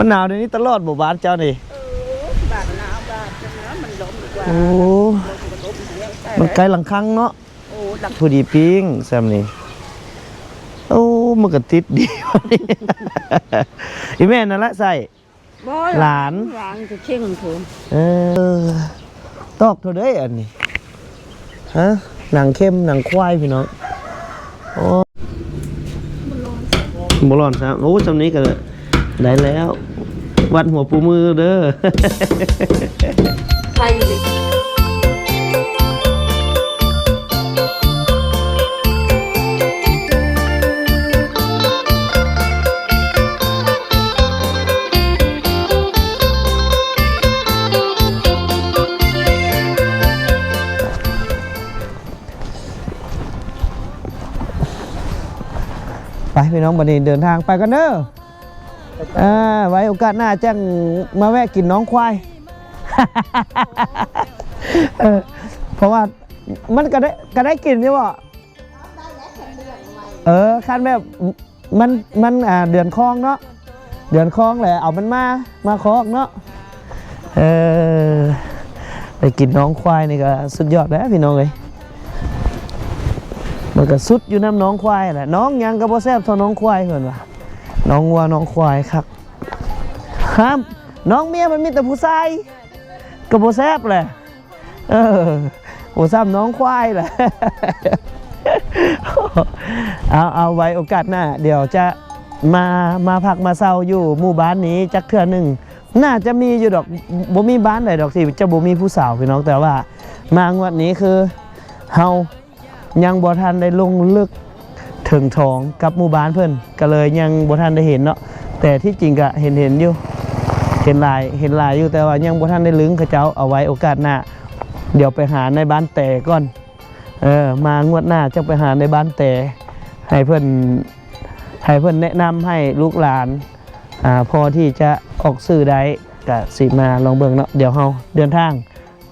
ມັນໜາວດຽວນີ້ຕະຫຼອດບໍ່ບ້ານເຈົ້ານີ້? ເອີ ບ້ານໜາວ ບ້ານຈັງນະ ມັນລົມກວ່າ ໂອ້ ລົມກໍລົມແຮງແທ້ ມັນໃກ້ຫຼັງຄັງເນາະ. ໂອ້ ຫຼັງ ພໍດີປີ້ງຊ່ຳນີ້. ໂອ້ ມັນກໍຕິດດີ ອີ່ແມ່ນັ້ນລະໃສ່ ບໍ່ ຫຼານ ຫຼານກໍເຄັ່ງພຸ້ນ. ເອີ ຕອກເທົ່າໃດອັນນີ້? ຮະ ໜັງເຂັມ ໜັງຄວາຍພີ່ນ້ອງ. ໂອ້ ບໍ່ຮ້ອນຊ້ຳ. ໂອ້ ຊ່ຳນີ້ກໍໄດ້ແລ້ວ ວັດຫົວປູມືເດີ. ໄປ ໄປພີ່ນ້ອງ ບັດນີ້ເດີນທາງໄປກັນເດີ. ອ່າ ໄວ້ໂອກາດໜ້າຈັ່ງມາແວະກິນໜອງຄວາຍ. ເອີ ເພາະວ່າມັນກໍໄດ້ ກໍໄດ້ກິນຢູ່ບໍ່? ເອີ ຄັນແບບ ມັນ ມັນ ອ່າ ເດືອນຄອງເນາະ ເດືອນຄອງແຫຼະ ເອົາມັນມາ ມາຄອກເນາະ. ເອີ ໄດ້ກິນໜອງຄວາຍນີ້ກໍສຸດຍອດແລ້ວພີ່ນ້ອງເອີຍ. ມັນກໍສຸດຢູ່ນຳໜອງຄວາຍແຫຼະ ໜອງຫຍັງກໍບໍ່ແຊບເທົ່າໜອງຄວາຍ ເພິ່ນວ່າ ໜອງງົວໜອງຄວາຍຄັກ. ຫ້າມ ໜອງເມຍມັນມີແຕ່ຜູ້ຊາຍ ກໍບໍ່ແຊບແຫຼະ. ເອີ ໂອ ຊ້ຳໜອງຄວາຍແຫຼະ. ເອົາ ເອົາໄວ້ໂອກາດໜ້າ ດຽວຈະມາ ມາພັກມາເຊົາຢູ່ໝູ່ບ້ານນີ້ຈັກເທື່ອໜຶ່ງ. ໜ້າຈະມີຢູ່ດອກ ບໍ່ມີບ້ານໃດດອກທີ່ຈະບໍ່ມີຜູ້ສາວພີ່ນ້ອງ ແຕ່ວ່າມາງວດນີ້ຄືເຮົາ ຍັງບໍ່ທັນໄດ້ລົງເລິກເຖິງຖອງກັບໝູ່ບ້ານເພິ່ນ ກໍເລີຍຍັງບໍ່ທັນໄດ້ເຫັນເນາະ. ແຕ່ທີ່ຈິງກະເຫັນ ເຫັນຢູ່ ເຫັນຫຼາຍ ເຫັນຫຼາຍຢູ່ ແຕ່ວ່າຍັງບໍ່ທັນໄດ້ລຶ້ງເຂົາເຈົ້າ. ເອົາໄວ້ໂອກາດໜ້າ ດຽວໄປຫາໃນບ້ານແຕກ່ອນ. ເອີ ມາງວດໜ້າຈັ່ງໄປຫາໃນບ້ານແຕ ໃຫ້ເພິ່ນ ໃຫ້ເພິ່ນແນະນຳໃຫ້ລູກຫຼານ ອ່າ ພໍທີ່ຈະອອກຊື່ໄດ້ ກະຊິມາລອງເບິ່ງເນາະ. ດຽວເຮົາເດີນທາງ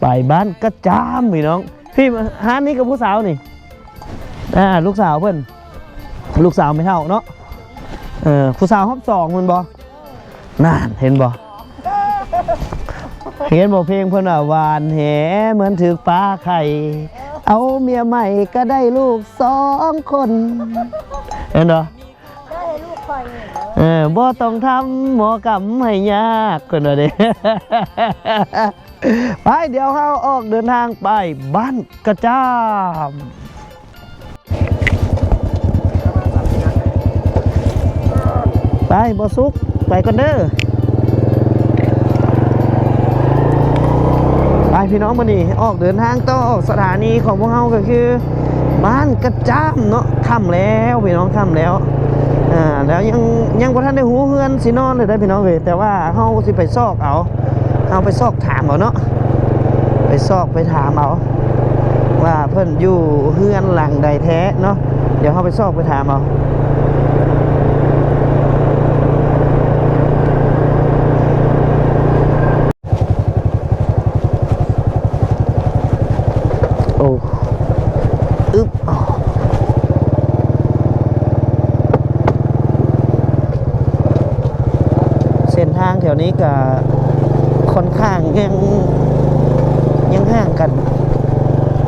ໄປບ້ານກະຈາມພີ່ນ້ອງ. ພີ່ ຮ້ານນີ້ກໍຜູ້ສາວນີ້ ອ່າ ລູກສາວເພິ່ນ ລູກສາວແມ່ເຖົ້າເນາະ. ເອີ ຜູ້ສາວຮອບສອງແມ່ນບໍ່? ນັ້ນ ເຫັນບໍ່ ເຫັນບໍ່ ເພງເພິ່ນວ່າ ຫວານແຫເໝືອນຖືກປາໄຂ່ ເອົາເມຍໃໝ່ກໍໄດ້ລູກສອງຄົນ ເຫັນບໍ່? ໄດ້ລູກຂ້ອຍນີ້ ເອີ ບໍ່ຕ້ອງທຳໝໍກຳໃຫ້ຍາກ ເພິ່ນວ່າເດ້. ໄປ ດຽວເຮົາອອກເດີນທາງໄປບ້ານກະຈາມ. ໄປ ບໍ່ສຸກ ໄປກ່ອນເດີ. ໄປພີ່ນ້ອງ ມື້ນີ້ອອກເດີນທາງຕໍ່. ສະຖານີຂອງພວກເຮົາກໍຄືບ້ານກະຈາມເນາະ. ຄ່ຳແລ້ວພີ່ນ້ອງ ຄ່ຳແລ້ວ ອ່າ ແລ້ວຍັງ ຍັງບໍ່ທັນໄດ້ຮູ້ເຮືອນຊິນອນເລີຍເດ້ພີ່ນ້ອງເອີຍ. ແຕ່ວ່າເຮົາຊິໄປຊອກເອົາ ເຮົາໄປຊອກຖາມເອົາເນາະ ໄປຊອກໄປຖາມເອົາ ວ່າເພິ່ນຢູ່ເຮືອນຫຼັງໃດແທ້ເນາະ. ດຽວເຮົາໄປຊອກໄປຖາມເອົາ. ໂອ້ ອຶບ ເສັ້ນທາງແຖວນີ້ກະຄ່ອນຂ້າງຍັງ ຍັງຫ່າງກັນ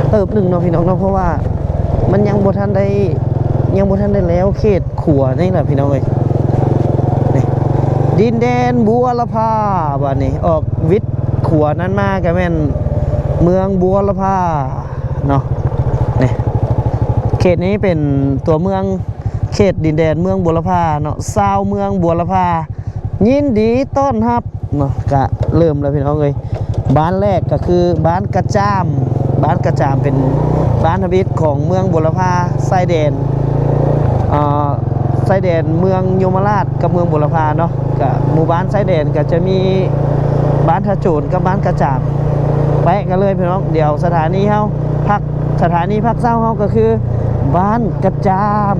ເຕີບໜຶ່ງເນາະພີ່ນ້ອງເນາະ ເພາະວ່າມັນຍັງບໍ່ທັນໄດ້ ຍັງບໍ່ທັນໄດ້ແລ້ວເຂດຂົວນີ້ລະພີ່ນ້ອງເອີຍ. ນີ້ ດິນແດນບົວລະພາ ບາດນີ້ອອກວິດຂົວນັ້ນມາກະແມ່ນເມືອງບົວລະພາເນາະ. ນີ້ ເຂດນີ້ເປັນຕົວເມືອງ ເຂດດິນແດນເມືອງບົວລະພາເນາະ. ຊາວເມືອງບົວລະພາ ຍິນດີຕ້ອນຮັບເນາະ. ກະເລີ່ມແລ້ວພີ່ນ້ອງເອີຍ ບ້ານແລກກໍຄືບ້ານກະຈາມ. ບ້ານກະຈາມເປັນບ້ານທຳອິດຂອງເມືອງບົວລະພາ ຊາຍແດນ ເອີ ຊາຍແດນເມືອງຍົມມະລາດກັບເມືອງບົວລະພາເນາະ. ກະໝູ່ບ້ານຊາຍແດນກໍຈະມີບ້ານທ່າໂຈນກັບບ້ານກະຈາມ ແປະກັນເລີຍພີ່ນ້ອງ. ດຽວສະຖານີເຮົາພັກ ສະຖານີພັກເຊົາເຮົາກໍຄືບ້ານກະຈາມ.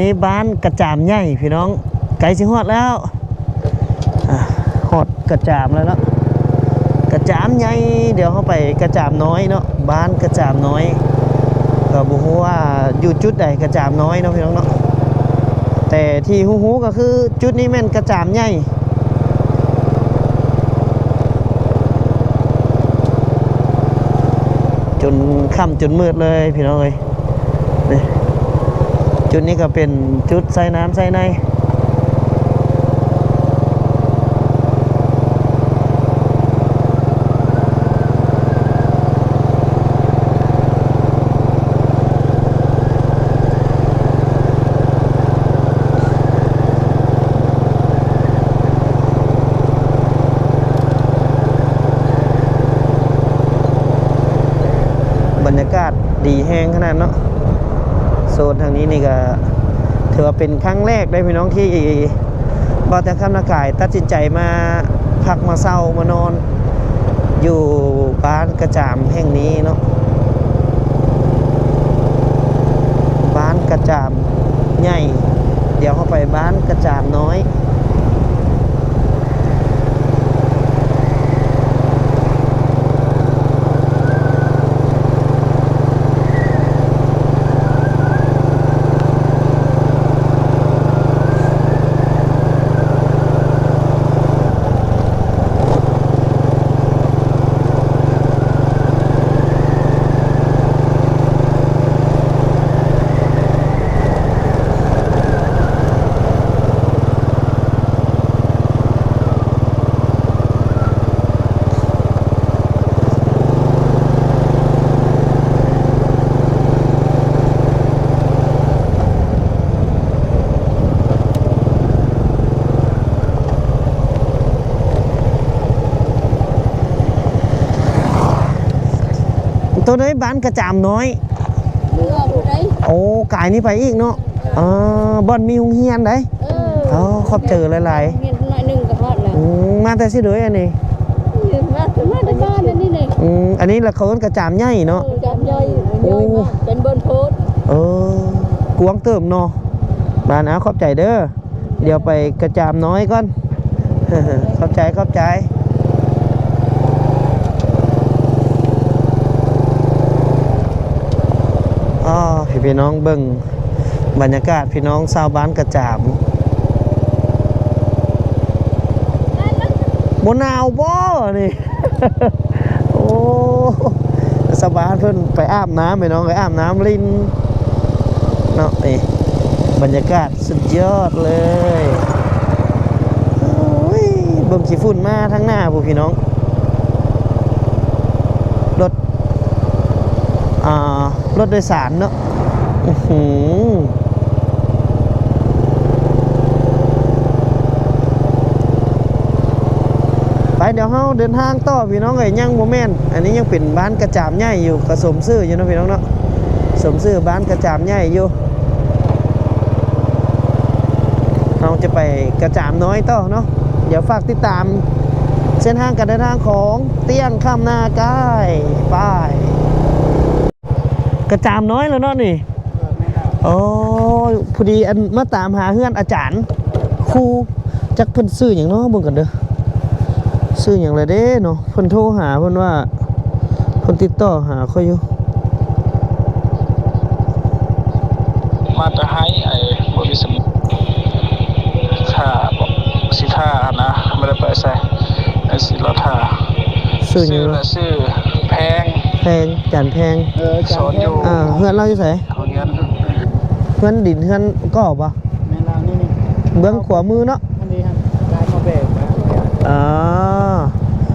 ນີ້ບ້ານກະຈາມໃຫຍ່ພີ່ນ້ອງ ໃກ້ຊິຮອດແລ້ວ ອາ ຮອດກະຈາມແລ້ວເນາະ ກະຈາມໃຫຍ່ ດຽວເຮົາໄປກະຈາມນ້ອຍເນາະ ບ້ານກະຈາມນ້ອຍ ກໍບໍ່ຮູ້ວ່າຢູ່ຈຸດໃດກະຈາມນ້ອຍເນາະພີ່ນ້ອງເນາະ ແຕ່ທີ່ຮູ້ໆກໍຄືຈຸດນີ້ແມ່ນກະຈາມໃຫຍ່ ຈົນຄ່ຳຈົນມືດເລີຍພີ່ນ້ອງເອີຍ. ນີ້ ຈຸດນີ້ກໍເປັນຈຸດໃສ່ນ້ຳໃສ່ໃນ. ບັນຍາກາດດີແຮງຂະໜາດເນາະ ໂຊນທາງນີ້ນີ້ກະຖືວ່າເປັນຄັ້ງແລກເດ້ພີ່ນ້ອງ ທີ່ບ່າວແຕ່ງຄຳນາກາຍຕັດສິນໃຈມາພັກມາເຊົາມານອນ ຢູ່ບ້ານກະຈາມແຫ່ງນີ້ເນາະ ບ້ານກະຈາມໃຫຍ່ ດຽວເຮົາໄປບ້ານກະຈາມນ້ອຍ. ໂຕໃດບ້ານກະຈາມນ້ອຍ? ເມືອຜູ້ໃດ? ໂອ້ ກາຍນີ້ໄປອີກເນາະ. ເອີ ບ່ອນມີໂຮງຮຽນໃດ. ເອີ ອໍ ຂອບໃຈຫຼາຍໆ. ຮຽນໜ້ອຍໜຶ່ງກໍຮອດແລ້ວ. ອືມ ມາແຕ່ຊິໂດຍອັນນີ້? ມາ ມາແຕ່ບ້ານອັນນີ້ແຫຼະ. ອືມ ອັນນີ້ລະເຂົາເອີ້ນກະຈາມໃຫຍ່ເນາະ. ເອີ ຈາມໃຫຍ່ ໂອ້ ໃຫຍ່ມາກ ເປັນເບີນໂພດ. ເອີ ກວ້າງເຕີບເນາະ. ບ້ານ ອາ ຂອບໃຈເດີ. ດຽວໄປກະຈາມນ້ອຍກ່ອນ. ຂອບໃຈ ຂອບໃຈ. ອໍ ໃຫ້ພີ່ນ້ອງເບິ່ງບັນຍາກາດ ພີ່ນ້ອງຊາວບ້ານກະຈາມ. ບໍ່ໜາວບໍ່ນີ້? ໂອ້ ຊາວບ້ານເພິ່ນໄປອາບນ້ຳ ພີ່ນ້ອງເອີຍ ອາບນ້ຳຫຼິ້ນເນາະ. ນີ້ ບັນຍາກາດສຸດຍອດເລີຍ. ໂອ້ຍ ເບິ່ງຂີ້ຝຸ່ນມາທາງໜ້າພຸ້ນ ພີ່ນ້ອງ. ລົດ ອ່າ ລົດໂດຍສານເນາະ. ອືຫື ໄປ ດຽວເຮົາເດີນທາງຕໍ່ພີ່ນ້ອງເອີຍ. ຍັງບໍ່ແມ່ນ ອັນນີ້ຍັງເປັນບ້ານກະຈາມໃຫຍ່ຢູ່ ກໍສົມຊື່ຢູ່ເນາະພີ່ນ້ອງເນາະ ສົມຊື່ບ້ານກະຈາມໃຫຍ່ຢູ່. ເຮົາຈະໄປກະຈາມນ້ອຍຕໍ່ເນາະ. ດຽວຝາກຕິດຕາມເສັ້ນທາງການເດີນທາງຂອງຕຽງຄຳນາກາຍ ໄປ. ກະຈາມນ້ອຍແລ້ວເນາະນີ້. ເອີ ແມ່ນແລ້ວ. ໂອ້ ພໍດີອັນມາຕາມຫາເຮືອນອາຈານຄູ ຈັກເພິ່ນຊື່ຫຍັງເນາະ ເບິ່ງກັນເດີ. ຊື່ຫຍັງລະເດ້ເນາະ? ເພິ່ນໂທຫາ ເພິ່ນວ່າ ເພິ່ນຕິດຕໍ່ຫາຂ້ອຍຢູ່. ມາແຕ່ໄຮ ໄອ້ ບໍ່ມີສຳ ຖ້າ ຊິຖ້າຫັ້ນນະ ບໍ່ໄດ້ໄປໃສ ໄອ້ຊິລໍຖ້າ. ຊື່ຫຍັງ? ຊື່ລະຊື່ແພງ. ແພງ ຈານແພງ. ເອີ ຈານແພງ. ສອນຢູ່. ອ່າ ເຮືອນລາວຢູ່ໃສ? ເຮືອນ ເຮືອນດິນ ເຮືອນກໍບໍ່? ແມ່ນລາວນີ້ ນີ້ ເບື້ອງຂວາມືເນາະ. ອັນນີ້ຫັ້ນ ກາຍໝໍ້ແບງ. ອໍ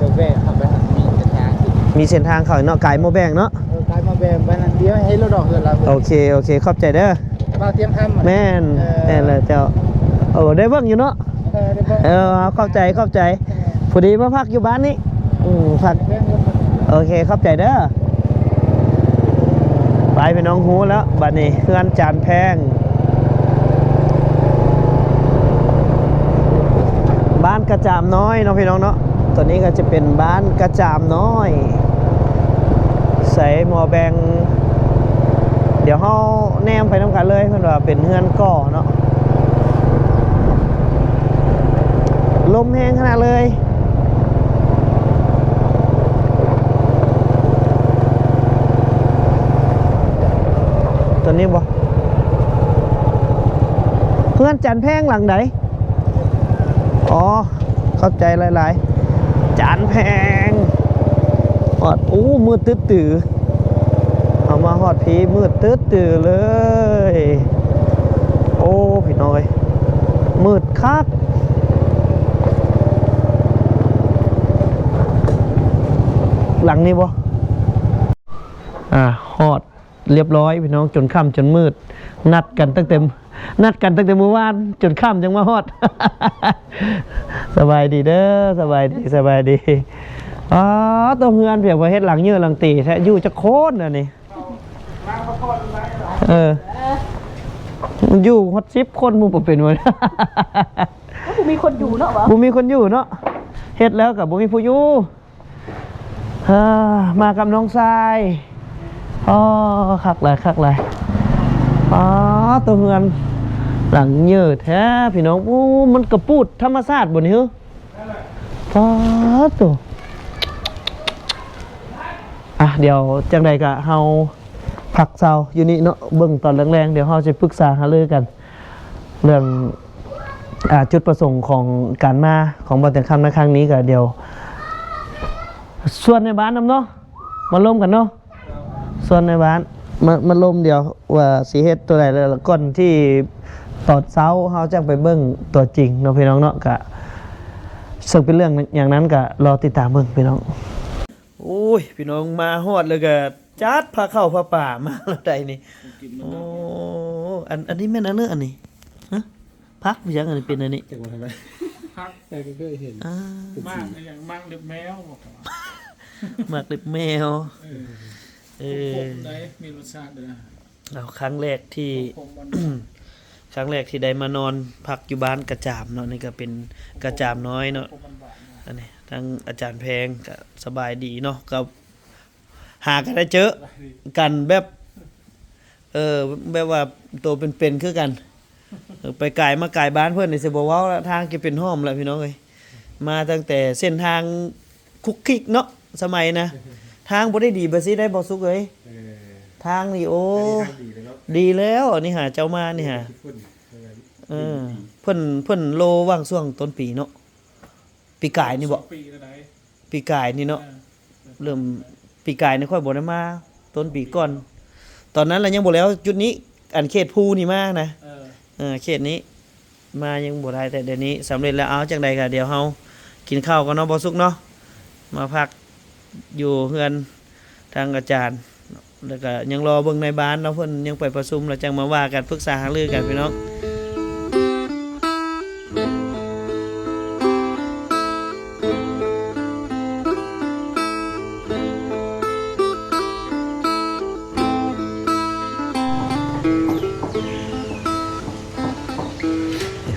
ດຽວແວະເຂົ້າໄປຫັ້ນ ມີເສັ້ນທາງ ມີເສັ້ນທາງເຂົ້າເນາະ ກາຍໝໍ້ແບງເນາະ. ເອີ ກາຍໝໍ້ແບງໄປນັ້ນ ດຽວໃຫ້ລົດອອກເຮືອນລາວ. ໂອເຄ ໂອເຄ ຂອບໃຈເດີ. ບ່າວຕຽງຄຳ. ແມ່ນ ເອີ ແມ່ນແລ້ວເຈົ້າ. ໂອ້ ໄດ້ເບິ່ງຢູ່ເນາະ. ເອີ ໄດ້ເບິ່ງ. ເອີ ຂອບໃຈ ຂອບໃຈ. ເອີ ພໍດີມາພັກຢູ່ບ້ານນີ້. ອືມ ພັກ. ໂອເຄ ຂອບໃຈເດີ. ໄປ ພີ່ນ້ອງ ຮູ້ແລ້ວ ບັດນີ້ເຮືອນຈານແພງ ບ້ານກະຈາມນ້ອຍເນາະ ພີ່ນ້ອງເນາະ. ຕົວນີ້ກໍຈະເປັນບ້ານກະຈາມນ້ອຍ. ໃສ່ໝໍ້ແບງ ດຽວເຮົາແນມໄປນຳກັນເລີຍ ເພິ່ນວ່າເປັນເຮືອນກໍ່ເນາະ. ລົມແຮງຂະໜາດເລີຍ. ຕົວນີ້ບໍ່? ເຮືອນຈັນແພງຫຼັງໃດ? ອໍ ຂອບໃຈຫຼາຍໆ ຈານແພງ. ຮອດ ໂອ້ ມືດຕຶດຕື້. ເຮົາມາຮອດພີ້ມືດຕຶດຕື້ເລີຍ. ໂອ້ ພີ່ນ້ອງເອີຍ ມືດຄັກ. ຫຼັງນີ້ບໍ່? ອ່າ ຮອດ ລຽບຮ້ອຍພີ່ນ້ອງ ຈົນຄ່ຳຈົນມືດ ນັດກັນຕັ້ງແຕ່ ນັດກັນຕັ້ງແຕ່ມື້ວານ ຈົນຄ່ຳຈັ່ງມາຮອດ. ສະບາຍດີເດີ ສະບາຍດີ ສະບາຍດີ. ອໍ ໂຕເຮືອນພຽງວ່າເຮັດຫຼັງເຍອະຫຼັງຕີແທ້ ຢູ່ຈັກຄົນອັນນີ້? ເອີ ຢູ່ຮອດສິບຄົນ ໝູ່ບໍ່ເປັນຫຍັງ. ບໍ່ມີຄົນຢູ່ເນາະ ບໍ່ມີຄົນຢູ່ເນາະ ເຮັດແລ້ວກໍບໍ່ມີຜູ້ຢູ່. ເອີ ມາກັບນ້ອງຊາຍ. ອໍ ຄັກຫຼາຍ ຄັກຫຼາຍ. ອໍ ໂຕເຮືອນຫຼັງເຍີແທ້ພີ່ນ້ອງ. ໂອ້ ມັນກະປູດທຳມະຊາດບໍ່ນີ້? ປາດໂຕ. ອ່ະ ດຽວຈັ່ງໃດກະເຮົາພັກເຊົາຢູ່ນີ້ເນາະ ເບິ່ງຕອນແລງໆ ດຽວເຮົາຊິປຶກສາຫາລືກັນ ເລື່ອງ ອ່າ ຈຸດປະສົງຂອງການມາຂອງບ່າວຕຽງຄຳໃນຄັ້ງນີ້ ກໍດຽວຊວນໃນບ້ານນຳເນາະ ມາລົມກັນເນາະ ຊວນໃນບ້ານ ມາ ມາລົມ ດຽວວ່າຊິເຮັດຕົວໃດ ແລ້ວກ່ອນທີ່ຕອນເຊົ້າເຮົາຈັ່ງໄປເບິ່ງຕົວຈິງເນາະ ພີ່ນ້ອງເນາະ. ກະເຊິ່ງເປັນເລື່ອງຫຍັງນັ້ນ ກະລໍຕິດຕາມເບິ່ງ ພີ່ນ້ອງ. ໂອ້ຍ ພີ່ນ້ອງ ມາຮອດແລ້ວກະຈັດພາເຂົ້າພາປາມາແລ້ວໃດນີ້. ໂອ້ ອັນ ອັນນີ້ແມ່ນອັນເນີ ອັນນີ້ ຮະ ຜັກຫຍັງ ອັນນີ້ເປັນອັນນີ້ ຈັກວ່າທາງໃດ ຜັກ ໃຜກໍເຄີຍເຫັນ ອ່າ ໝາກຫຍັງ ໝາກເລັບແມວ ໝາກເລັບແມວ. ເອີ ເອີ ຄົບໆ ໄດ໋ ມີລົດຊາດເດີ. ເອົາ ຄັ້ງແລກທີ່ ຄົບໆ ບ້ານ ຄັ້ງແລກທີ່ໄດ້ມານອນພັກຢູ່ບ້ານກະຈາມເນາະ ນີ້ກໍເປັນກະຈາມນ້ອຍເນາະ. ອັນນີ້ທາງອາຈານແພງກໍສະບາຍດີເນາະ ກໍຫາກໍໄດ້ເຈີກັນແບບ ເອີ ແບບວ່າໂຕເປັນໆ ຄືກັນ. ເອີ ໄປກາຍມາກາຍບ້ານເພິ່ນນີ້ຊິບໍ່ເວົ້າລະ ທາງຈະເປັນຮ່ອມລະ ພີ່ນ້ອງເອີຍ. ມາຕັ້ງແຕ່ເສັ້ນທາງຄຸກຄິກເນາະ ສະໄໝນະ ທາງບໍ່ໄດ້ດີແບບຊີ້ໄດ໋ ບໍ່ສຸກເອີຍ. ເອີ ທາງນີ້ ໂອ້ ອັນນີ້ທາງດີແລ້ວເນາະ ດີແລ້ວ ອັນນີ້ຫາເຈົ້າມານີ້ຫາ ເອີ ເພິ່ນ ເພິ່ນໂລຫວ່າງຊ່ວງຕົ້ນປີເນາະ ປີກາຍນີ້ບໍ? ສອງປີແລ້ວໃດ໋ ປີກາຍນີ້ເນາະ. ເອີ ເລີ່ມປີກາຍນີ້ຂ້ອຍບໍ່ໄດ້ມາ ຕົ້ນປີກ່ອນ ຕອນນັ້ນລະຍັງບໍ່ແລ້ວຈຸດນີ້ ອັນເຂດພູນີ້ມານະ. ເອີ ເອີ ເຂດນີ້ມາຍັງບໍ່ໄດ້ ແຕ່ດຽວນີ້ສຳເລັດແລ້ວ. ເອົາ ຈັ່ງໃດກໍດຽວເຮົາກິນເຂົ້າກ່ອນເນາະ ບໍ່ສຸກເນາະ ມາພັກຢູ່ເຮືອນທາງອາຈານ ແລ້ວກະຍັງລໍເບິ່ງໃນບ້ານເນາະ ເພິ່ນຍັງໄປປະຊຸມ ແລ້ວຈັ່ງມາວ່າກັນ ປຶກສາຫາລືກັນ ພີ່ນ້ອງ.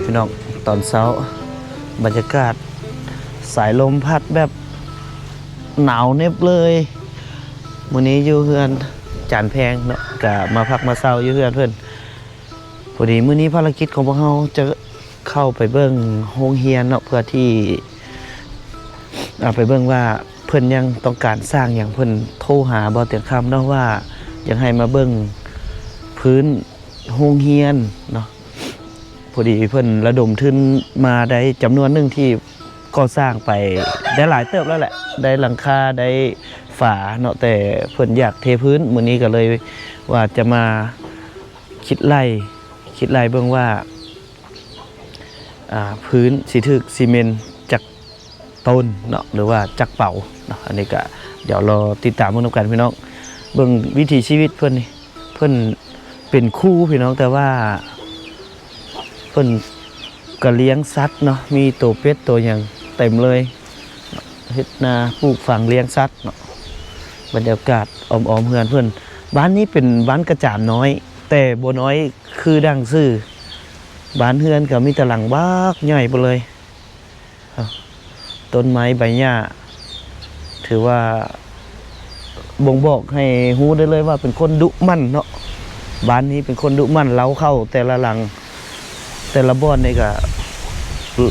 ພີ່ນ້ອງ ຕອນເຊົ້າ ບັນຍາກາດ ສາຍລົມພັດແບບໜາວເໜັບເລີຍ. ມື້ນີ້ຢູ່ເຮືອນຈານແພງເນາະ ກະມາພັກມາເຊົາຢູ່ເຮືອນເພິ່ນ. ພໍດີມື້ນີ້ພາລະກິດຂອງພວກເຮົາຈະເຂົ້າໄປເບິ່ງໂຮງຮຽນເນາະ ເພື່ອທີ່ ອ່າ ໄປເບິ່ງວ່າເພິ່ນຍັງຕ້ອງການສ້າງຫຍັງ. ເພິ່ນໂທຫາບ່າວຕຽງຄຳເນາະ ວ່າຢາກໃຫ້ມາເບິ່ງພື້ນໂຮງຮຽນເນາະ. ພໍດີເພິ່ນລະດົມທຶນມາໄດ້ຈຳນວນໜຶ່ງທີ່ກໍ່ສ້າງໄປໄດ້ຫຼາຍເຕີບແລ້ວແຫຼະ ໄດ້ຫຼັງຄາ ໄດ້ຝາເນາະ ແຕ່ເພິ່ນຢາກເທພື້ນ. ມື້ນີ້ກໍເລີຍວ່າຈະມາຄິດໄລ່ ຄິດໄລ່ເບິ່ງວ່າ ອ່າ ພື້ນຊິຖືກຊີເມັນຈັກ ຕົ້ນເນາະ ຫຼືວ່າຈັກເປົາເນາະ. ອັນນີ້ກະດຽວລໍຕິດຕາມເບິ່ງນຳກັນ ພີ່ນ້ອງ. ເບິ່ງວິຖີຊີວິດເພິ່ນນີ້ ເພິ່ນເປັນຄູ ພີ່ນ້ອງ ແຕ່ວ່າເພິ່ນກະລ້ຽງສັດເນາະ ມີໂຕເປັດໂຕຫຍັງເຕັມເລີຍ ເຮັດນາປູກຝັງລ້ຽງສັດເນາະ. ບັນຍາກາດອ້ອມໆເຮືອນເພິ່ນ. ບ້ານນີ້ເປັນບ້ານກະຈາມນ້ອຍ ແຕ່ບໍ່ນ້ອຍຄືດັ່ງຊື່. ບ້ານເຮືອນກໍມີແຕ່ຫຼັງບັກໃຫຍ່ພຸ້ນເລີຍ. ຕົ້ນໄມ້ໃບຫຍ້າ ຖືວ່າບົ່ງບອກໃຫ້ຮູ້ໄດ້ເລີຍວ່າເປັນຄົນດຸໝັ່ນເນາະ. ບ້ານນີ້ເປັນຄົນດຸໝັ່ນ ເລົ້າເຂົ້າແຕ່ລະຫຼັງ ແຕ່ລະບ່ອນນີ້ກະ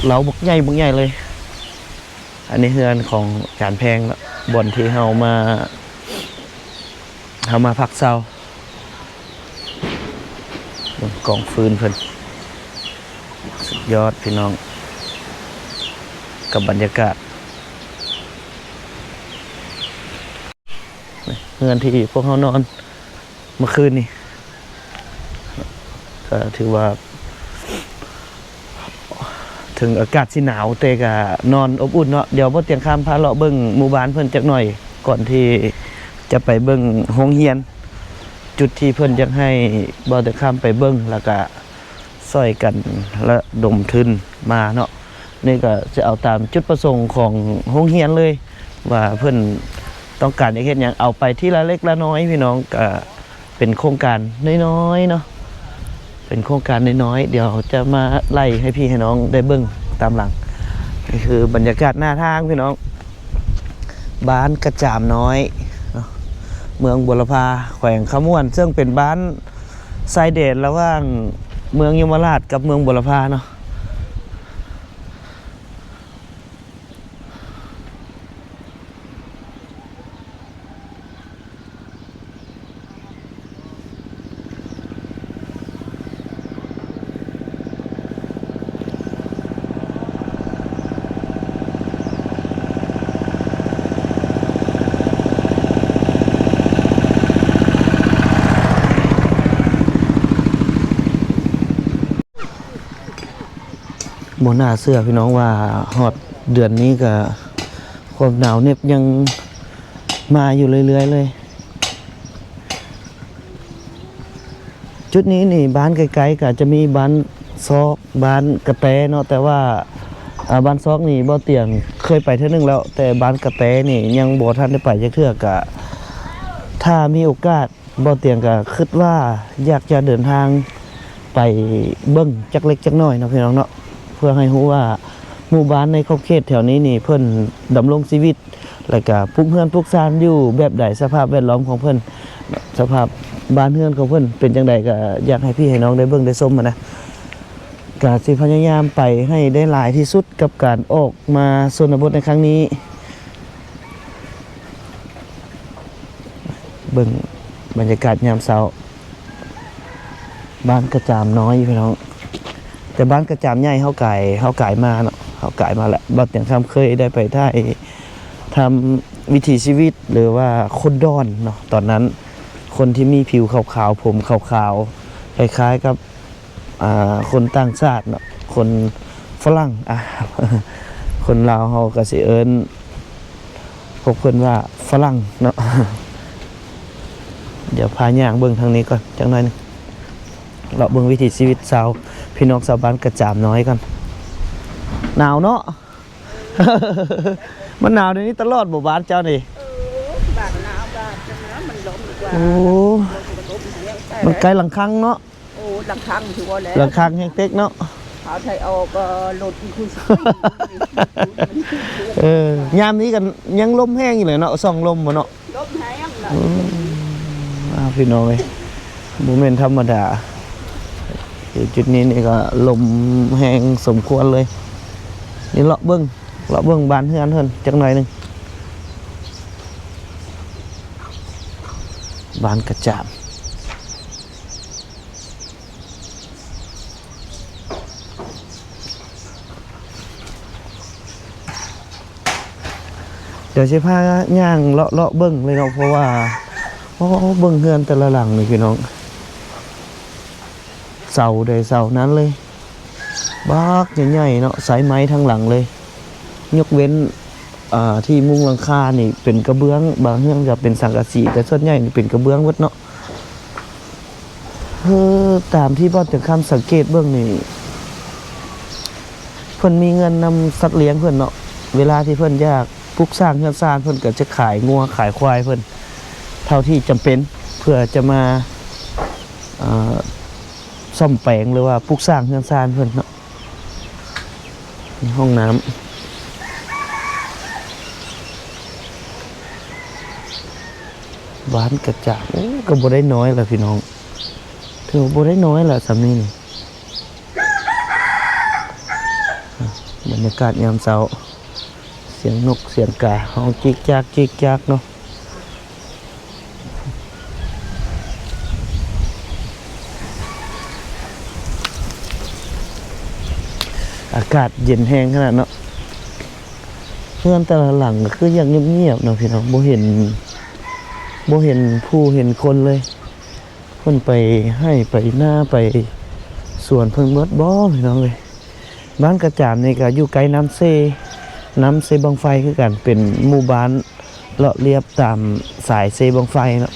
ເລົ້າບັກໃຫຍ່ ບັກໃຫຍ່ເລີຍ. ອັນນີ້ເຮືອນຂອງຈານແພງເນາະ ບ່ອນທີ່ເຮົາມາ ເຮົາມາພັກເຊົາ. ເບິ່ງກອງຟືນເພິ່ນ ສຸດຍອດພີ່ນ້ອງ ກັບບັນຍາກາດ ເຮືອນທີ່ພວກເຮົານອນ ເມື່ອຄືນນີ້ ກໍຖືວ່າ ເຖິງອາກາດຊິໜາວ ແຕ່ກໍນອນອົບອຸ່ນເນາະ. ດຽວບ່າວຕຽງຄຳພາເລາະເບິ່ງໝູ່ບ້ານເພິ່ນຈັກໜ່ອຍ ກ່ອນທີ່ຈະໄປເບິ່ງໂຮງຮຽນ ຈຸດທີ່ເພິ່ນຢາກໃຫ້ບ່າວຕຽງຄຳໄປເບິ່ງ ແລ້ວກໍຊ່ອຍກັນລະດົມທຶນມາເນາະ. ນີ້ກໍຈະເອົາຕາມຈຸດປະສົງຂອງໂຮງຮຽນເລີຍ ວ່າເພິ່ນຕ້ອງການຢາກເຮັດຫຍັງ ເອົາໄປທີລະເລັກລະນ້ອຍພີ່ນ້ອງ. ກໍເປັນໂຄງການນ້ອຍໆເນາະ ເປັນໂຄງການນ້ອຍໆ ດຽວຈະມາໄລ່ໃຫ້ພີ່ໃຫ້ນ້ອງໄດ້ເບິ່ງຕາມຫຼັງ. ນີ້ຄືບັນຍາກາດໜ້າທາງພີ່ນ້ອງ ບ້ານກະຈາມນ້ອຍເນາະ ເມືອງບົວລະພາ ແຂວງຄຳມ່ວນ ເຊິ່ງເປັນບ້ານຊາຍແດນລະຫວ່າງເມືອງຍົມມະລາດກັບເມືອງບົວລະພາເນາະ. ບໍ່ໜ້າເຊື່ອພີ່ນ້ອງວ່າຮອດເດືອນນີ້ກະຄວາມໜາວເໜັບຍັງມາຢູ່ເລື້ອຍໆເລີຍ. ຈຸດນີ້ນີ້ ບ້ານໃກ້ໆກໍຈະມີບ້ານຊອກ ບ້ານກະແຕເນາະ ແຕ່ວ່າ ອາ ບ້ານຊອກນີ້ບ່າວຕຽງເຄີຍໄປເທື່ອໜຶ່ງແລ້ວ ແຕ່ບ້ານກະແຕນີ້ຍັງບໍ່ທັນໄດ້ໄປຈັກເທື່ອ. ກະຖ້າມີໂອກາດ ບ່າວຕຽງກໍຄິດວ່າຢາກຈະເດີນທາງໄປເບິ່ງຈັກເລັກຈັກນ້ອຍເນາະ ພີ່ນ້ອງເນາະ ເພື່ອໃຫ້ຮູ້ວ່າໝູ່ບ້ານໃນຂອບເຂດແຖວນີ້ນີ້ ເພິ່ນດຳລົງຊີວິດ ແລ້ວກະປຸກເຮືອນປຸກຊານຢູ່ແບບໃດ ສະພາບແວດລ້ອມຂອງເພິ່ນ ສະພາບບ້ານເຮືອນຂອງເພິ່ນເປັນຈັ່ງໃດ ກະຢາກໃຫ້ພີ່ໃຫ້ນ້ອງໄດ້ເບິ່ງໄດ້ຊົມຫັ້ນນະ. ກະຊິພະຍາຍາມໄປໃຫ້ໄດ້ຫຼາຍທີ່ສຸດກັບການອອກມາຊົນນະບົດໃນຄັ້ງນີ້. ເບິ່ງບັນຍາກາດຍາມເຊົ້າ ບ້ານກະຈາມນ້ອຍພີ່ນ້ອງ ແຕ່ບ້ານກະຈາມໃຫຍ່ເຮົາກາຍ ເຮົາກາຍມາເນາະ ເຮົາກາຍມາແລ້ວ. ບ່າວຕຽງຄຳເຄີຍໄດ້ໄປຖ່າຍທຳວິຖີຊີວິດ ຫຼືວ່າຄົນດອນເນາະ ຕອນນັ້ນ ຄົນທີ່ມີຜິວຂາວໆ ຜົມຂາວໆ ຄ້າຍໆກັບ ອ່າ ຄົນຕ່າງຊາດເນາະ ຄົນຝຣັ່ງ ອ່າ ຄົນລາວເຮົາກໍຊິເອີ້ນພວກເພິ່ນວ່າຝຣັ່ງເນາະ. ດຽວພາຍ່າງເບິ່ງທາງນີ້ກ່ອນຈັກໜ້ອຍໜຶ່ງ ເລາະເບິ່ງວິຖີຊີວິດຊາວ ພີ່ນ້ອງຊາວບ້ານກະຈາມນ້ອຍກ່ອນ. ໜາວເນາະ ມັນໜາວດຽວນີ້ຕະຫຼອດບໍ່ ບ້ານເຈົ້ານີ້? ເອີ ບາດໜາວບາດຈັ່ງນັ້ນ ມັນລົມກວ່າ ໂອ້ ມັນລົມແຮງແທ້ ມັນໃກ້ຫຼັງຄັງເນາະ. ໂອ້ ຫຼັງຄັງຄືວ່າແລ້ວ ຫຼັງຄັງແຮງເຕັກເນາະ ເອົາໄທອອກກໍລົດຄື ເອີ ຍາມນີ້ກໍຍັງລົມແຮງຢູ່ເລີຍເນາະ ສ່ອງລົມບໍ່ເນາະ ລົມແຮງເນາະ. ອືມ ອ້າວ ພີ່ນ້ອງເອີຍ ບໍ່ແມ່ນທຳມະດາ ຢູ່ຈຸດນີ້ນີ້ກໍລົມແຮງສົມຄວນເລີຍ. ນີ້ເລາະເບິ່ງ ເລາະເບິ່ງບ້ານເຮືອນເພິ່ນຈັກໜ້ອຍໜຶ່ງ ບ້ານກະຈາມ. ດຽວຊິພາຍ່າງເລາະໆເບິ່ງເລີຍເນາະ ເພາະວ່າ ໂອ້ ເບິ່ງເຮືອນແຕ່ລະຫຼັງນີ້ພີ່ນ້ອງ ເສົາໃດເສົານັ້ນເລີຍ ບັກໃຫຍ່ໆເນາະ ໃຊ້ໄມ້ທັງຫຼັງເລີຍ ຍົກເວັ້ນ ອ່າ ທີ່ມຸງຫຼັງຄານີ້ເປັນກະເບື້ອງ ບາງເຮືອນກໍເປັນສັງກະສີ ແຕ່ສ່ວນໃຫຍ່ນີ້ເປັນກະເບື້ອງເບິດເນາະ. ເອີ ຕາມທີ່ບ່າວຕຽງຄຳສັງເກດເບິ່ງນີ້ ເພິ່ນມີເງິນນຳສັດລ້ຽງເພິ່ນເນາະ ເວລາທີ່ເພິ່ນຢາກປຸກສ້າງເຮືອນຊານ ເພິ່ນກໍຈະຂາຍງົວຂາຍຄວາຍເພິ່ນເທົ່າທີ່ຈຳເປັນ ເພື່ອຈະມາ ເອີ ສ້ອມແປງ ຫຼືວ່າປຸກສ້າງເຮືອນຊານເພິ່ນເນາະ. ຫ້ອງນ້ຳ ບ້ານກະຈາມ ໂອ້ ກໍບໍ່ໄດ້ນ້ອຍລະພີ່ນ້ອງ ໂອ້ ບໍ່ໄດ້ນ້ອຍລະສ່ຳນີ້ນີ້. ບັນຍາກາດຍາມເຊົ້າ ສຽງນົກສຽງກາຮ້ອງຈິກຈັກຈິກຈັກເນາະ. ອາກາດເຢັນແຮງຂະໜາດເນາະ. ເຮືອນແຕ່ລະຫຼັງກໍຄືຢ່າງງຽບໆເນາະພີ່ນ້ອງ, ບໍ່ເຫັນ ບໍ່ເຫັນຜູ້ເຫັນຄົນເລີຍ. ເພິ່ນໄປໄຮ່ໄປນາໄປສວນເພິ່ນເບິດບໍ່ພີ່ນ້ອງເອີຍ? ບ້ານກະຈາມນີ້ກໍຢູ່ໃກ້ນ້ຳເຊ, ນ້ຳເຊບັ້ງໄຟຄືກັນ, ເປັນໝູ່ບ້ານເລາະລຽບຕາມສາຍເຊບັ້ງໄຟເນາະ.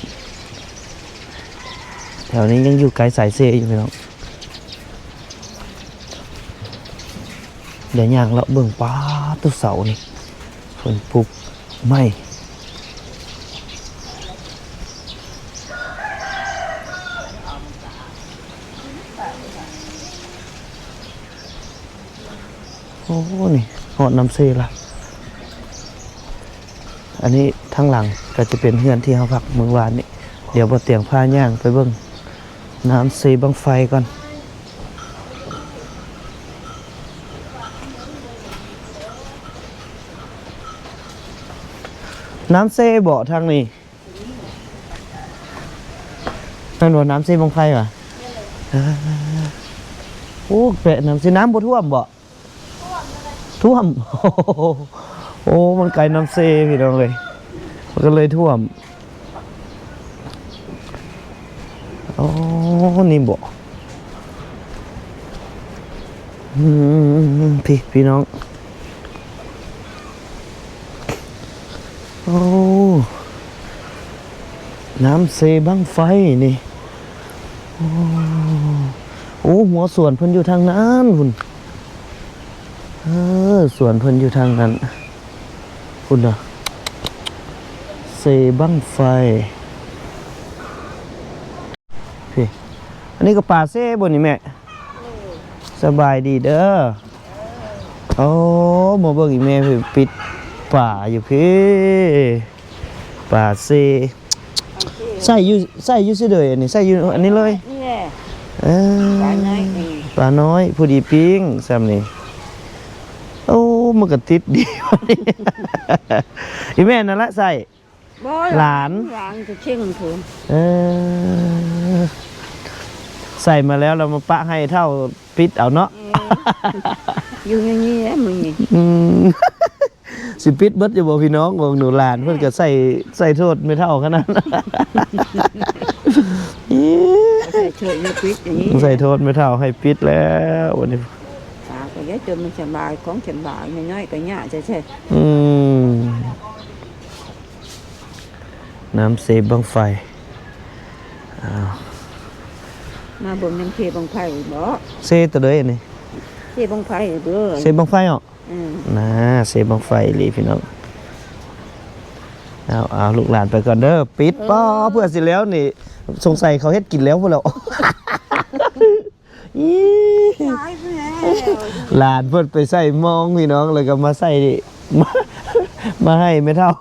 ແຖວນີ້ຍັງຢູ່ໃກ້ສາຍເຊຢູ່ພີ່ນ້ອງ. ດຽວຍ່າງເລາະເບິ່ງ. ປາດໂທ້ ເສົານີ້ເພິ່ນປຸກໃໝ່. ໂອ້ ນີ້ຮອດນ້ຳເຊລະ. ອັນນີ້ທາງຫຼັງກໍຈະເປັນເຮືອນທີ່ເຮົາພັກມື້ວານນີ້. ດຽວບໍ່ຕຽງພາຍ່າງໄປເບິ່ງນ້ຳເຊບັ້ງໄຟກ່ອນ. ນ້ຳເຊບໍ່ທາງນີ້? ແມ່ນບໍ່ ນ້ຳເຊບັ້ງໄຟຫວາ? ເອີ ໂອ້ ແປະນ້ຳເຊ ນ້ຳບໍ່ຖ້ວມບໍ່? ຖ້ວມ. ໂອ້ ມັນໃກ້ນ້ຳເຊພີ່ນ້ອງເອີຍ, ມັນກໍເລີຍຖ້ວມ. ໂອ້ ນີ້ບໍ່? ອືມ ພີ່ ພີ່ນ້ອງ. ໂອ້ ນ້ຳເຊບັ້ງໄຟນີ້. ໂອ້ ໂອ້ ຫົວສວນເພິ່ນຢູ່ທາງນັ້ນພຸ້ນ. ເອີ ສວນເພິ່ນຢູ່ທາງນັ້ນພຸ້ນນະ, ເຊບັ້ງໄຟ. ພີ່ ອັນນີ້ກໍປາເຊບໍ່ນີ້ແມ່? ສະບາຍດີເດີ. ໂອ້ ມາເບິ່ງອີ່ແມ່ພີ່ ປິດປາຢູ່ພີ້. ປາເຊ ໃສ່ຢູ່ ໃສ່ຢູ່ຊິເດີ ອັນນີ້ໃສ່ຢູ່ອັນນີ້ເລີຍ. ນີ້ແຫຼະ ເອີ ປານ້ອຍ ອືມ ປານ້ອຍ ພໍດີປີ້ງສ່ຳນີ້. ໂອ້ ມັນກໍຕິດດີ. ອີ່ແມ່ນັ້ນລະໃສ່. ບໍ່ ຫຼານ ຫຼານກໍເຄັ່ງພຸ້ນ. ເອີ ໃສ່ມາແລ້ວ ແລ້ວມາປະໃຫ້ເຖົ້າປິດເອົາເນາະ. ເອີ ຢູ່ຢ່າງນີ້ແຫຼະມື້ນີ້. ອືມ ຊິປິດເບິດຢູ່ບໍ່ພີ່ນ້ອງ? ເບິ່ງດູ ຫຼານເພິ່ນກໍໃສ່ ໃສ່ໂທດແມ່ເຖົ້າຂະໜາດ. ໃສ່ໂທດໃຫ້ປິດຢ່າງນີ້ ໃສ່ໂທດແມ່ເຖົ້າໃຫ້ປິດແລ້ວບັດນີ້. ປາກໍຢ່າຈົນມັນສະບາຍ ຂອງສະບາຍ ນ້ອຍໆກໍຍາກແທ້ໆ. ອືມ ນ້ຳເຊບັ້ງໄຟ. ອ້າວ ມາເບິ່ງນ້ຳເຊບັ້ງໄຟບໍ? ເຊຕົວໃດອັນນີ້? ເຊບັ້ງໄຟເດີ. ເຊບັ້ງໄຟເນາະ? ອືມ ນາ ເຊບັ້ງໄຟອີ່ຫຼີພີ່ນ້ອງ. ເອົາ ເອົາ ລູກຫຼານໄປກ່ອນເດີ. ປິດ ເອີ ປ້າ ເພື່ອຊິແລ້ວນີ້ ສົງໄສເຂົາເຮັດກິນແລ້ວພຸ້ນແຫຼ້ວ. ອີ ຫຼາຍພຸ້ນແຫຼ້ວ ຫຼານເພິ່ນໄປໃສ່ມອງພີ່ນ້ອງ ແລ້ວກໍມາໃສ່ ມາ ມາໃຫ້ແມ່ເຖົ້າ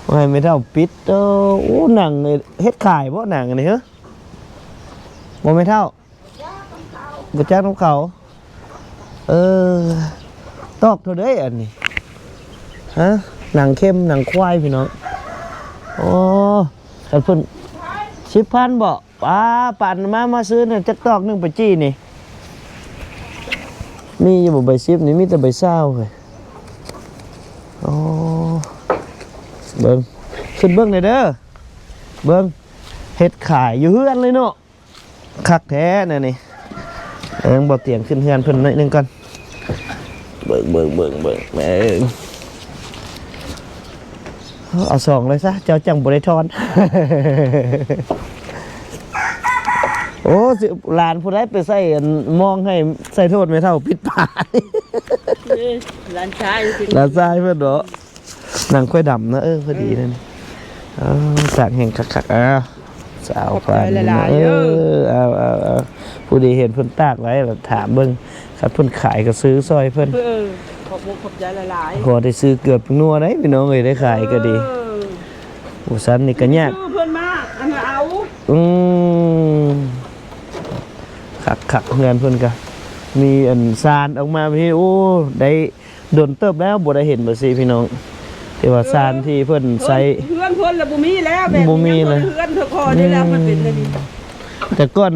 ມາໃຫ້ແມ່ເຖົ້າປິດ. ໂອ້ ໂອ້ ໜັງເຮັດຂາຍບໍ່ ໜັງອັນນີ້? ເຮີ ບໍ່ແມ່ເຖົ້າ ບໍ່ຈັກນຳເຂົາ. ເອີ ຕອກເທົ່າໃດອັນນີ້? ຮະ ໜັງເຂັມ ໜັງຄວາຍພີ່ນ້ອງ. ໂອ້ ຄັນເພິ່ນ ສິບພັນບໍ? ປ້າ ປານມາ ມາຊື້ນັ້ນຈັກຕອກໜຶ່ງປະຈີ່ນີ້ ມີຢູ່ບໍ່ໃບສິບນີ້? ມີແຕ່ໃບຊາວເຮີ້ຍ. ໂອ້ ເບິ່ງ ຂຶ້ນເບິ່ງແດ່ເດີ ເບິ່ງ ເຮັດຂາຍຢູ່ເຮືອນເລີຍເນາະ. ຄັກແທ້ແນວນີ້. ເອີ ບໍ່ຕຽງຂຶ້ນເຮືອນເພິ່ນໜ້ອຍໜຶ່ງກ່ອນ. ເບິ່ງ ເບິ່ງ ເບິ່ງ ເບິ່ງ ເບິ່ງ. ເອົາສອງເລີຍຊະ ເຈົ້າຈັ່ງບໍ່ໄດ້ທອນ. ໂອ້ ຊິ ຫຼານຜູ້ໃດໄປໃສ່ອັນມອງໃຫ້ໃສ່ໂທດແມ່ເຖົ້າປິດປາ. ເອີ ຫຼານຊາຍ ຫຼານຊາຍເພິ່ນເນາະ. ໜັງຄວາຍດຳນະ. ເອີ ພໍດີນັ້ນ. ເອີ ຕາກແຫ້ງຄັກໆ. ອ້າວ ສາວຄວາຍ ຂອບໃຈຫຼາຍໆ ເອີ ເອີ ເອົາ ເອົາ ເອົາ ຜູ້ໃດເຫັນເພິ່ນຕາກໄວ້ລະຖາມເບິ່ງ ຄັນເພິ່ນຂາຍກໍຊື້ຊ່ອຍເພິ່ນ. ເອີ ຂອບອົກຂອບໃຈຫຼາຍໆ ພໍໄດ້ຊື້ເກືອເປັນນົວໄດ໋ພີ່ນ້ອງເອີຍ ໄດ້ຂາຍກໍດີ. ເອີ ບໍ່ຊັ້ນນີ້ກໍຍາກ ຊື້ເພິ່ນມາ ອັນນັ້ນເອົາ. ອືມ ຄັກໆ ເຮືອນເພິ່ນກະມີອັນຊານອອກມາແບບນີ້ ໂອ້ ໄດ້ດົນເຕີບແລ້ວບໍ່ໄດ້ເຫັນ ວ່າຊີ້ພີ່ນ້ອງ ແຕ່ວ່າຊານທີ່ເພິ່ນໃຊ້ ເຮືອນ ເຮືອນເພິ່ນລະບໍ່ມີແລ້ວ ແບບນີ້ ບໍ່ມີເລີຍ ເຮືອນເທື່ອພໍນີ້ແລ້ວ ອືມ ມັນເປັນແບບນີ້ ແຕ່ກ່ອນ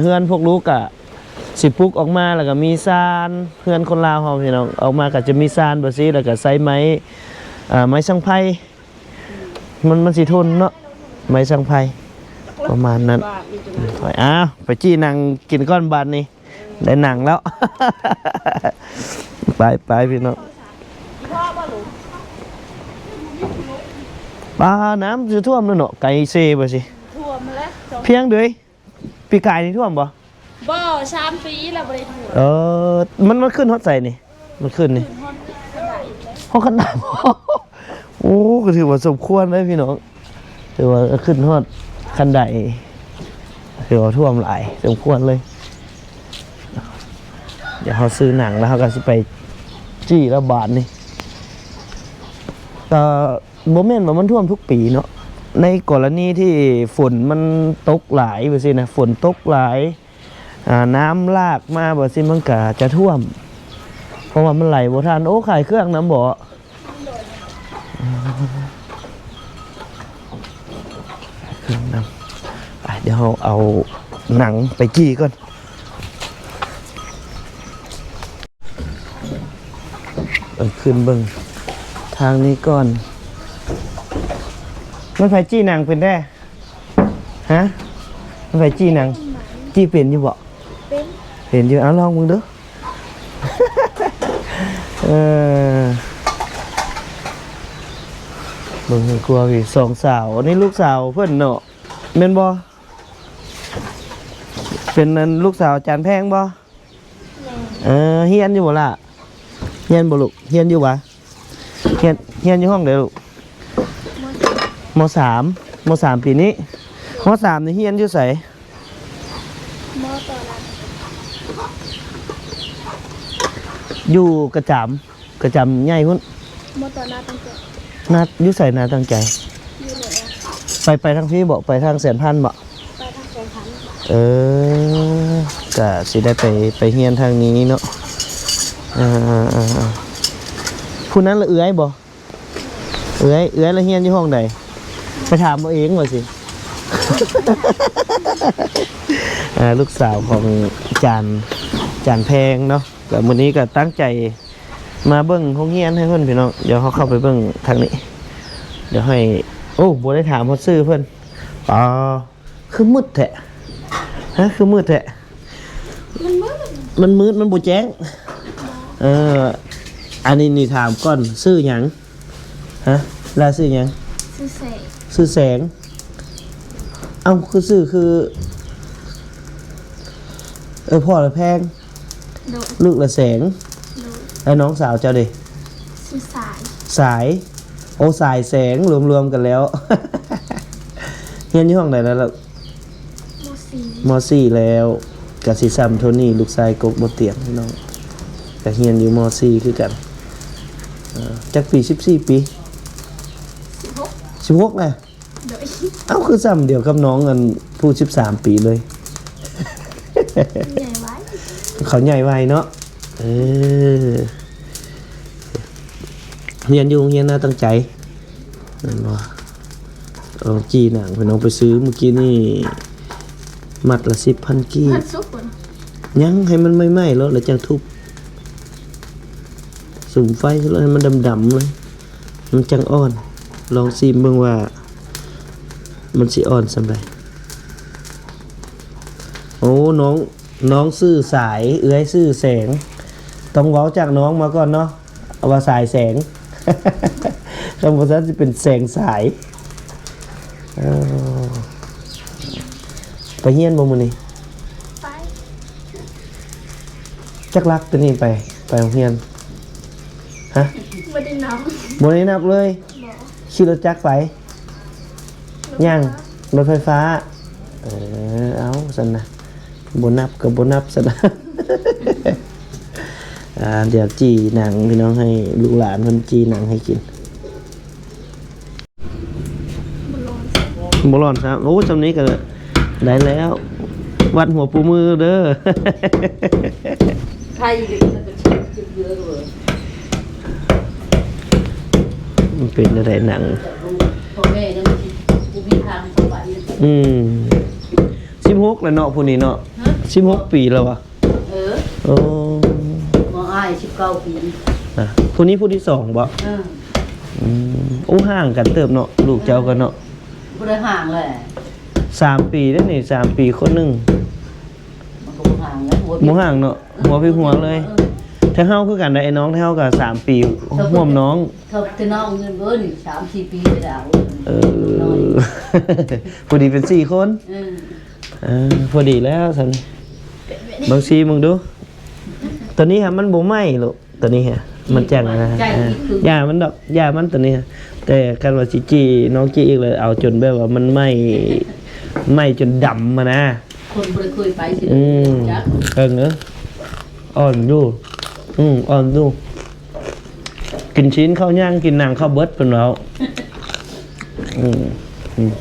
ເຮືອນພວກລູກກະຊິປຸກອອກມາ ແລ້ວກະມີຊານ ເຮືອນຄົນລາວເຮົາພີ່ນ້ອງ ອອກມາກະຈະມີຊານ ວ່າຊີ້ ແລ້ວກະໃຊ້ໄມ້ ອ່າ ໄມ້ສັງໄພ ມັນ ມັນຊິທົນເນາະ ໄມ້ສັງໄພ ປະມານນັ້ນ. ອ້າວ ໄປຈີ່ນັ່ງກິນກ່ອນບາດນີ້ ໄດ້ນັ່ງແລ້ວ ໄປ ໄປພີ່ນ້ອງ. ປ້າ ນ້ຳຊິຖ້ວມແລ້ວເນາະ ໄກເຊບໍ່ຊິ ຖ້ວມແລ້ວ ພຽງເດີຍ ປີກາຍນີ້ຖ້ວມບໍ່? ບໍ່ ສາມປີແລ້ວບໍ່ໄດ້ຖ້ວມ. ເອີ ມັນ ມັນຂຶ້ນຮອດໃສນີ້? ມັນຂຶ້ນນີ້ ຮອດຂັ້ນດາຍ ໂອ້ ກໍຖືວ່າສົມຄວນເລີຍພີ່ນ້ອງ ຖືວ່າຂຶ້ນຮອດຂັ້ນໄດ ຖືວ່າຖ້ວມຫຼາຍສົມຄວນເລີຍ. ດຽວເຮົາຊື້ໜັງແລ້ວເຮົາກໍຊິໄປຈີ່ລະບາດນີ້ ກໍບໍ່ແມ່ນວ່າມັນຖ້ວມທຸກປີເນາະ ໃນກໍລະນີທີ່ຝົນມັນຕົກຫຼາຍແບບຊີ້ນະ ຝົນຕົກຫຼາຍ ອ່າ ນ້ຳຫຼາກມາແບບຊີ້ ມັນກະຈະຖ້ວມ ເພາະວ່າມັນໄຫຼບໍ່ທັນ. ໂອ້ ຂາຍເຄື່ອງນຳບໍ? ເຄື່ອງນຳ ໄປ ດຽວເຮົາເອົາໜັງໄປຈີ່ກ່ອນ. ເອີ ຂຶ້ນເບິ່ງທາງນີ້ກ່ອນ ແມ່ນໃຜຈີ່ໜັງເປັນແທ້? ຮະ ແມ່ນໃຜຈີ່ໜັງ? ຈີ່ເປັນຢູ່ບໍ່? ເປັນ ເປັນຢູ່ ເອົາລອງເບິ່ງເດີ້. ເອີ ເບິ່ງໃຫ້ກວ່າພີ່ ສອງສາວ ອັນນີ້ລູກສາວເພິ່ນເນາະ ແມ່ນບໍ່? ເປັນອັນລູກສາວອາຈານແພງບໍ່? ແມ່ນ ເອີ ຮຽນຢູ່ບໍ່ລະ? ຮຽນບໍ່ລູກ? ຮຽນຢູ່ຫວາ? ຮຽນ ຮຽນຢູ່ຫ້ອງໃດລູກ? ມໍສາມ ມໍສາມປີນີ້ ມໍສາມນີ້ຮຽນຢູ່ໃສ? ມໍຕໍ່ລາວ ຢູ່ກະຈຳ ກະຈຳໃຫຍ່ພຸ້ນ ມໍຕໍ່ນາຕັ້ງໃຈ ນາ ຢູ່ໃສນາຕັ້ງໃຈ? ຢູ່ເໜືອ ໄປ ໄປທາງພີ້ບໍ? ໄປທາງແສນພັນບໍ? ໄປທາງແສນພັນ ເອີ ກະຊິໄດ້ໄປ ໄປຮຽນທາງນີ້ເນາະ ເອີ ເອີ ເອີ ເອີ ຜູ້ນັ້ນລະເອື້ອຍບໍ? ເອື້ອຍ ເອື້ອຍລະຮຽນຢູ່ຫ້ອງໃດ? ໄປຖາມເອົາເອງວ່າຊິ ອ່າ ລູກສາວຂອງຈານ ຈານແພງເນາະ ກະມື້ນີ້ກະຕັ້ງໃຈມາເບິ່ງໂຮງຮຽນໃຫ້ເພິ່ນພີ່ນ້ອງ. ດຽວເຮົາເຂົ້າໄປເບິ່ງທາງນີ້ ດຽວໃຫ້ ໂອ້ ບໍ່ໄດ້ຖາມຮອດຊື່ເພິ່ນ ອໍ ຄືມືດແທ້ ຮະ ຄືມືດແທ້ ມັນມືດ ມັນມືດ ມັນບໍ່ແຈ້ງ ເອີ ອັນນີ້ນີ້ຖາມກ່ອນ ຊື່ຫຍັງ? ຮະ ລາຊື່ຫຍັງ? ຊື່ແສງ ຊື່ແສງ ເອົ້າ ຄືຊື່ຄື ເອີ ພໍ່ລະແພງ ໂດຍ ລູກລະແສງ ໂດຍ ແລ້ວນ້ອງສາວເຈົ້າເດ? ຊື່ສາຍ ສາຍ ໂອ້ ສາຍແສງ ລວມໆກັນແລ້ວ ຮຽນຢູ່ຫ້ອງໃດແລ້ວ? ມໍສີ່ ມໍສີ່ແລ້ວ ກະຊິສ່ຳໂທນີ້ ລູກຊາຍກົກບົນຕຽງພີ່ນ້ອງ ກະຮຽນຢູ່ມໍສີ່ຄືກັນ ເອີ ຈັກປີ? ສິບສີ່ປີ ສິບຫົກ ສິບຫົກນະ ໂດຍ ເອົ້າ ຄືສ່ຳດຽວກັບນ້ອງອັນຜູ້ສິບສາມປີເລີຍ ໃຫຍ່ໄວ ເຂົາໃຫຍ່ໄວເນາະ ເອີ ຮຽນຢູ່ໂຮງຮຽນນາຕັ້ງໃຈ ແມ່ນບໍ່? ເອົາຈີ່ໜັງ ພີ່ນ້ອງໄປຊື້ມື້ກີ້ນີ້ ມັດລະສິບພັນກີບ ມັນສຸກບໍ່? ຍັງ ໃຫ້ມັນໄໝ້ໆໂລດ ແລ້ວຈັ່ງທຸບ ສຸມໄຟໂລດ ໃຫ້ມັນດຳໆເລີຍ ມັນຈັ່ງອ່ອນ ລອງຊີມເບິ່ງວ່າມັນຊິອ່ອນສ່ຳໃດ. ໂອ້ ນ້ອງ ນ້ອງຊື່ສາຍ ເອື້ອຍຊື່ແສງ ຕ້ອງເວົ້າຈາກນ້ອງມາກ່ອນເນາະ ເອົາວ່າສາຍແສງ ຄັນບໍ່ຊັ້ນຊິເປັນແສງສາຍ. ເອີ ໄປຮຽນບໍ່ມື້ນີ້? ໄປ. ຈັກຫຼັກແຕ່ນີ້ໄປ ໄປໂຮງຮຽນ? ຮະ? ບໍ່ໄດ້ນັບ ບໍ່ໄດ້ນັບເລີຍ? ບໍ່. ຂີ່ລົດຈັກໄປ? ຍ່າງ? ລົດໄຟຟ້າ. ເອີ ເອົາຊັ້ນນະ ບໍ່ນັບກໍບໍ່ນັບຊັ້ນນະ. ອ່າ ດຽວຈີ່ໜັງ ພີ່ນ້ອງ ໃຫ້ລູກຫຼານເພິ່ນຈີ່ໜັງໃຫ້ກິນ. ບໍ່ຮ້ອນຊ້ຳ. ໂອ້ ຊ່ຳນີ້ກໍໄດ້ແລ້ວ. ວັດຫົວປູມືເດີ. ໄທຢູ່ ມັນເປັນແນວໃດໜັງ? ພໍ່ແມ່ຍັງບໍ່ມີທາງເຂົ້າໄປ. ອືມ ສິບຫົກແລ້ວເນາະ ຜູ້ນີ້ເນາະ. ຮະ? ສິບຫົກປີແລ້ວຫວາ? ເອີ ໂອ້ ໝໍອ້າຍສິບເກົ້າປີ. ອ່ະ ຜູ້ນີ້ຜູ້ທີສອງບໍ? ເອີ ອືມ ໂອ້ ຫ່າງກັນເຕີບເນາະ ລູກເຈົ້າກັນເນາະ. ບໍ່ໄດ້ຫ່າງແຫຼະ ສາມປີເດ້ນີ້ ສາມປີຄົນໜຶ່ງ. ມັນກໍບໍ່ຫ່າງແຫຼະ ຫົວ ບໍ່ຫ່າງເນາະ ເອີ ຫົວພິກຫົວເລີຍ. ເອີ ແຕ່ເຮົາຄືກັນໄດ໋ ໄອ້ນ້ອງ ແຕ່ເຮົາກໍສາມປີຮ່ວມນ້ອງ. ເທົ່າແຕ່ນ້ອງເງິນເອີນີ້ ສາມສີ່ປີແລ້ວ. ເອີ ພໍດີເປັນສີ່ຄົນ. ເອີ ເອີ ພໍດີແລ້ວຊັ້ນ. ເບິ່ງຊີເບິ່ງດູ ໂຕນີ້ຫາມັນບໍ່ໄໝ້ລູກ ໂຕນີ້ຫາມັນຈັ່ງນະ. ເອີ ຢ່າມັນດອກ ຢ່າມັນໂຕນີ້. ແຕ່ຄັນວ່າຊິຈີ່ນ້ອງຈີ່ອີກແລ້ວ ເອົາຈົນແບບວ່າມັນໄໝ້ ໄໝ້ຈົນດຳຫັ້ນນະ. ຄົນບໍ່ໄດ້ເຄີຍໄປຊິ ອືມ ຈັກ. ເອີ ອ່ອນຢູ່ ອືມ ອ່ອນຢູ່. ກິນຊີ້ນເຂົ້າຍ່າງ ກິນໜັງເຂົ້າເບິດ ເພິ່ນເວົ້າ. ອືມ ອືມ.